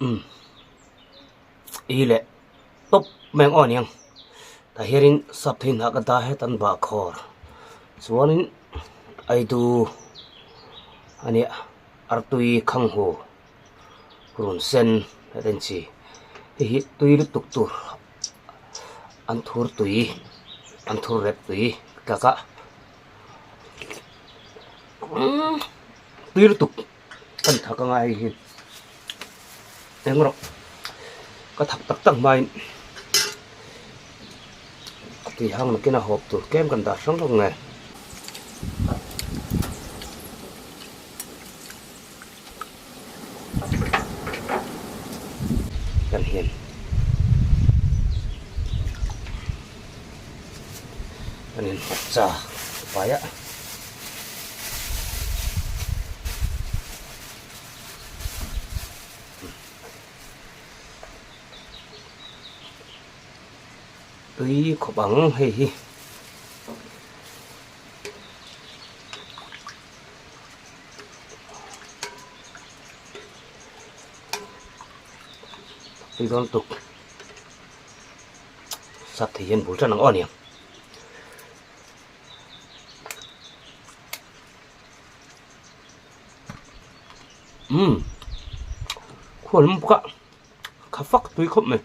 Umm i leh tawp mai ang aw aniang tah hianin sap thei hnah ka dah hetan bahkhawr chuanin aidu ania artui khanghu run sen a den chi hei hi tui lutuk tur an thur tui an thur rep tui tlak a umm tui lutuk kan thak anga hei hi eng rawh ka thak tak tak hmain a tui hang nakin a hawp tur tlem kan dah hrang hrang nge. Kan hian kan in hmarcha pai a. Tui khawp ang hei hi. Tui dawn tuk sap thei hian bul tan ang aw nia. Umm khual lum bawk a kha fak tui khawp mai.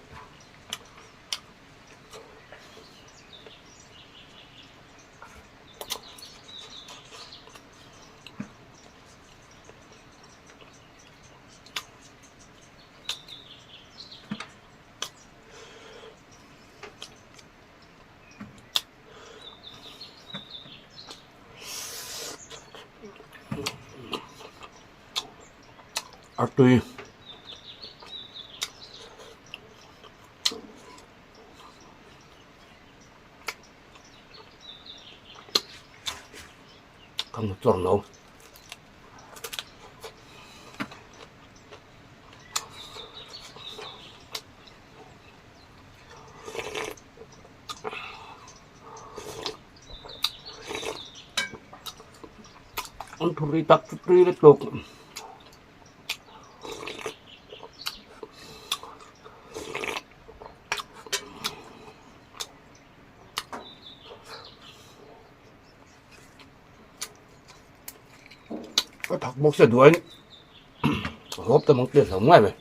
A tui. Ka hmu chawr lo. An thu ri tak tui lutuk. Ka thak bawk se duai hawp te mang tir hlauh ngai mai.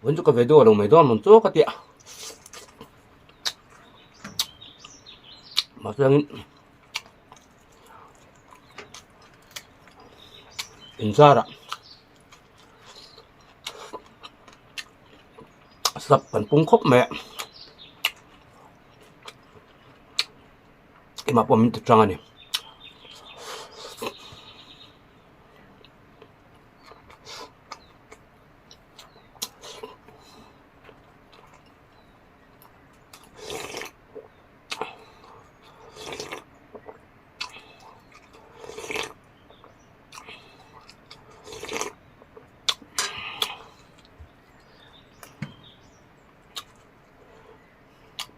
Vẫn cho cái về đồ đồng mấy đòn một chỗ cái tiệm mà rằng inzara sap kan pung khawp mai a keimah pawh min ti tang a ni.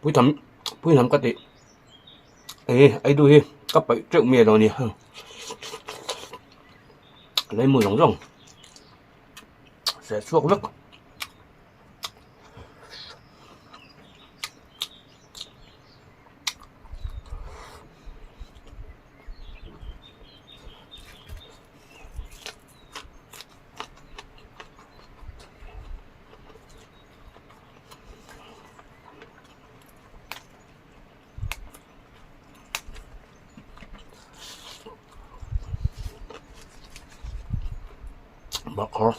Pui tham pui lam ka tih ê ei du hi ka paih teuh miah lo a ni lei mu zawng zawng seh chhuak vek. Bahkhawr.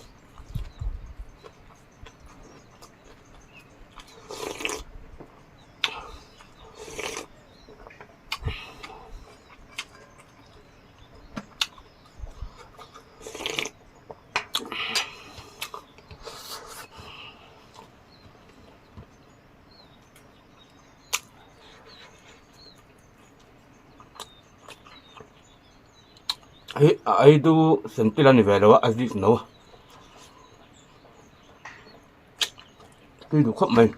Hei a ei chu sentil a ni ve lo a a zik no a tui duh khawp mai.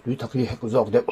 Tui tak hi hek zawk deuh.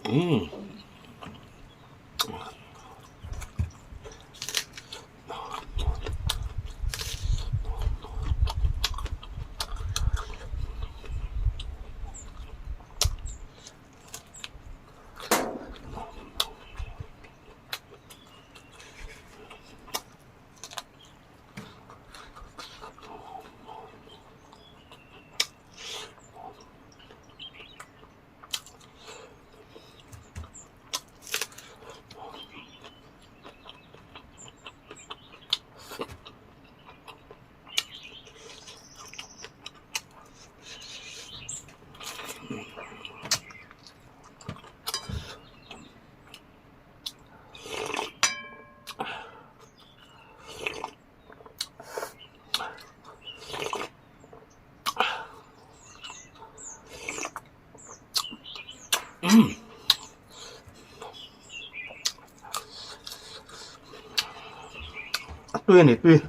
Umm. A tui a ni tui.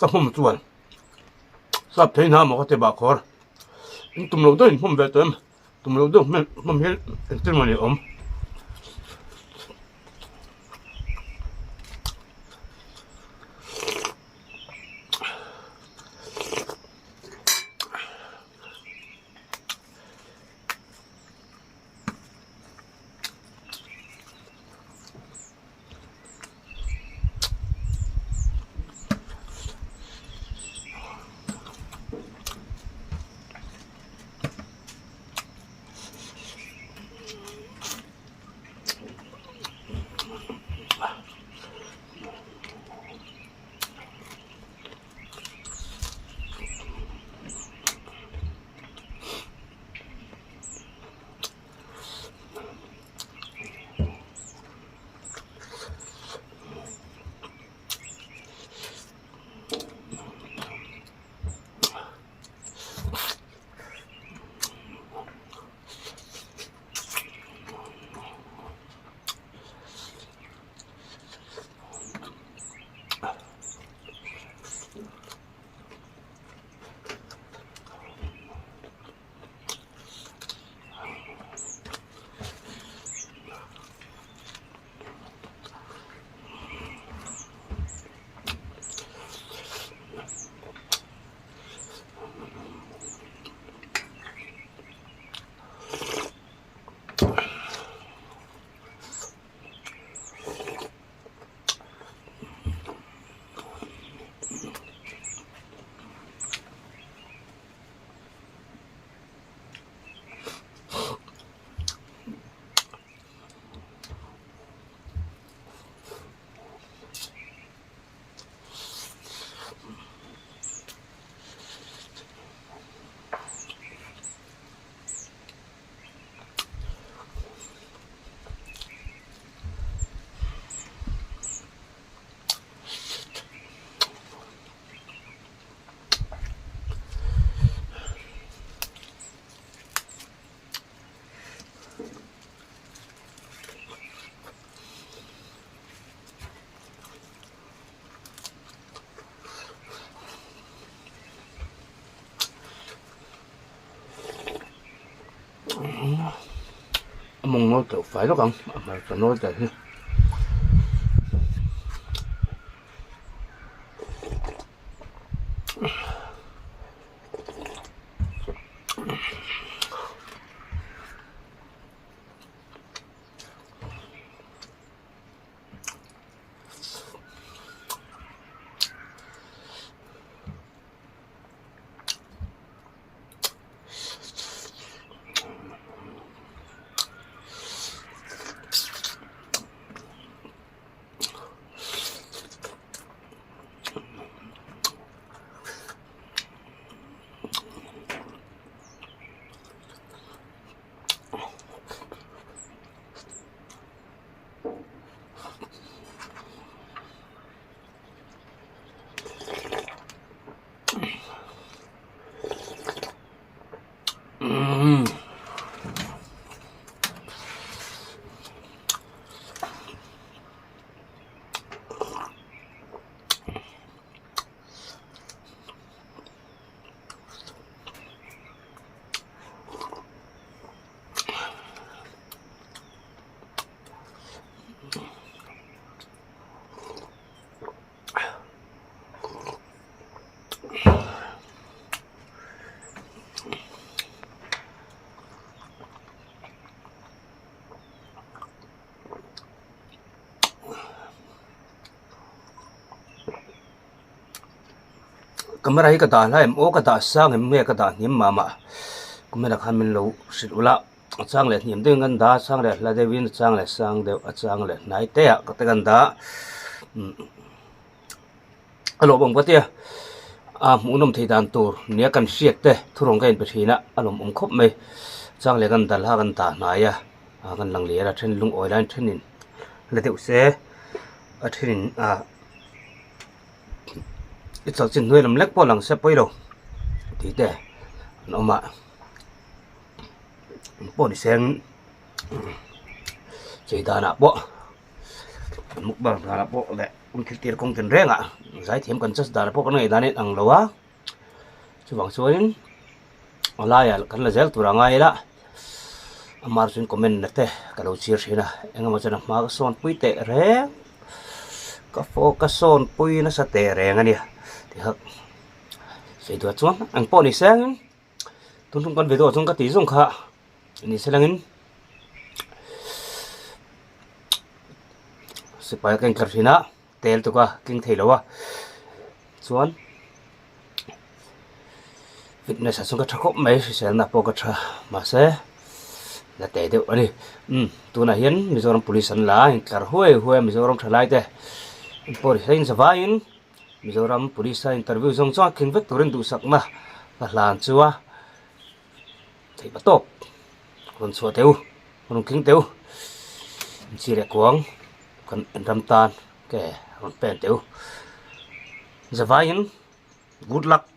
Ka hmum chuan sap thei hna maw ka ti bah khawr in tum loh deuh in hmum ve tawh em tum loh deuh hmum hi engtin mawni awm. A mawng nawi teuh fai lawk ang a hmarcha nawi tel hi. Camera hi ka dah hlai em aw ka dah sang em nge ka dah hniam mah mah comment ah khan min lo hrilh ula a chang leh hniam deuhin kan dah a chang leh hla deuhin a chang leh sang deuh a chang leh hnai te ah te kan dah a lawmawm ka tia a hmuhnawm thei dan tur nia kan hriat te thurâwng ka inpe thin a a lawmawm khawp mai chang leh kan dal a kan dah hnai a kan lang lian a then lungawi laiin thenin la deuh se a thenin ah. I chawlhchin hnuai lam lek pawh lang se pawi lo tih te an awm a pawh ni seng chei danah pawh mukbang danah pawh leh an thil tir kawng tin rengah zaithiam kan church danah pawh kan ngaih dan a inang lo a chuvang chuanin a laiah kan la zel tur a ngai ila amah chuan comment na te ka lo chhiar thin a engemaw chuan a hma ka sawn pui teh reng. Ka fawk ka sawn pui nasa teh reng a nia tihak sawi duah chuan eng pawh ni seng tun tum kan video chuan ka tih zawng kha ni se langin sipai ka inkar thin a tel tuk a keng thei lo a chuan fitness ah chuan ka tha khawp mai hriselna pawh ka tha mahse la teh deuh a ni umm tunah hian Mizoram police an la a intlar huai huai a Mizoram thalai te an pawh ri hleng zavaiin Mizoram police a interview zawng zawng a tling vek turin duhsakna ka hlan chu a theih pa tawp rawn chhuah teh u rawn tling teh u inchhir leh kuang kan ram tan ke rawn pen teh u zavaiin good luck.